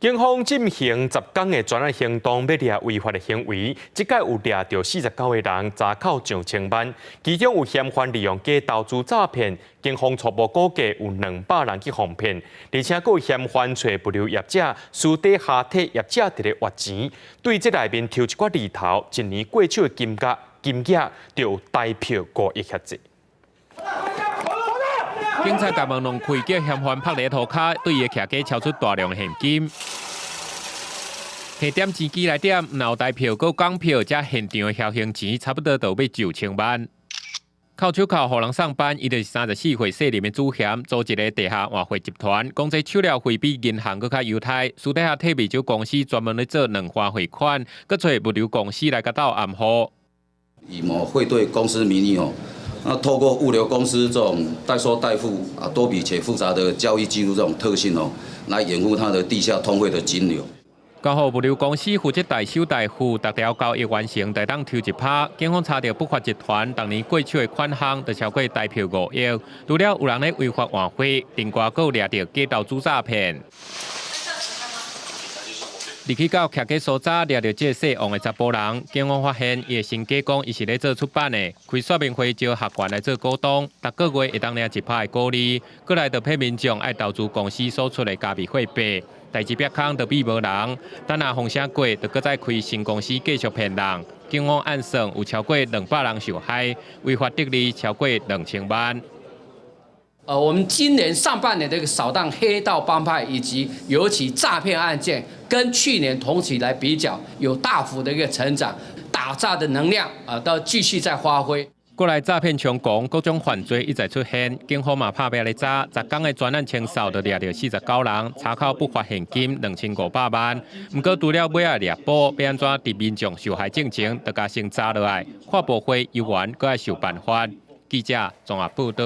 警方進行10工的專案行動，欲掠違法的行為。這擺有掠著49個人，查扣上千萬，其中有嫌犯利用假投資詐騙，警方初步估計有200人去予騙，而且閣有嫌犯揣物流業者私底下替業者佇咧挖錢，對這內面抽一寡利頭，一年過手的金額就有台票5億遐濟。警察共門弄開，叫嫌犯拍佇塗跤，對伊的徛家抄出大量現金。提點錢機來點，若有台票、閣港票，遮現場的僥倖錢，差不多就欲上千萬。銬手銬予人送辦，伊就是34歲姓林的主嫌，組一个地下換匯集團，講這手料費比銀行閣較優待，私底下替美酒公司專門咧做兩岸匯款，閣揣物流公司來共鬥暗號。以某匯兌公司名義哦，那透過物流公司這種代收代付啊，多筆且複雜的交易記錄這種特性哦，來掩護它的地下通匯的金流。交予物流公司負責代收代付，逐條交易完成，就當抽一趴。警方查著不法集團逐年過手的款項，就超過台票5億。除了有人咧違法換匯，另外閣有掠著假投資詐騙。入去到徛家所在，掠著這个姓王的查埔人，警方發現伊的身家講伊是咧做出版的，開說明會招學員來做股東，逐個月會當領1%的股利，過來就騙民眾愛投資公司所出的加密貨幣。代誌煏空就變無人，等若風聲過，就閣再開新公司繼續騙人。警方按算有超過200人受害，違法得利超過2000萬。我們今年上半年這個掃蕩黑道幫派以及尤其詐騙案件，跟去年同期來比較，有大幅的一個成長，打詐的能量啊，都繼續在發揮。國內詐騙猖狂，各種犯罪一再出現，警方嘛拍拚咧查，10工的專案清掃就掠著49人，查扣不法現金2500萬。毋過除了尾仔掠捕，欲按怎佇民眾受害進前，就共先查落來，看部會猶原閣愛想辦法。記者綜合報導。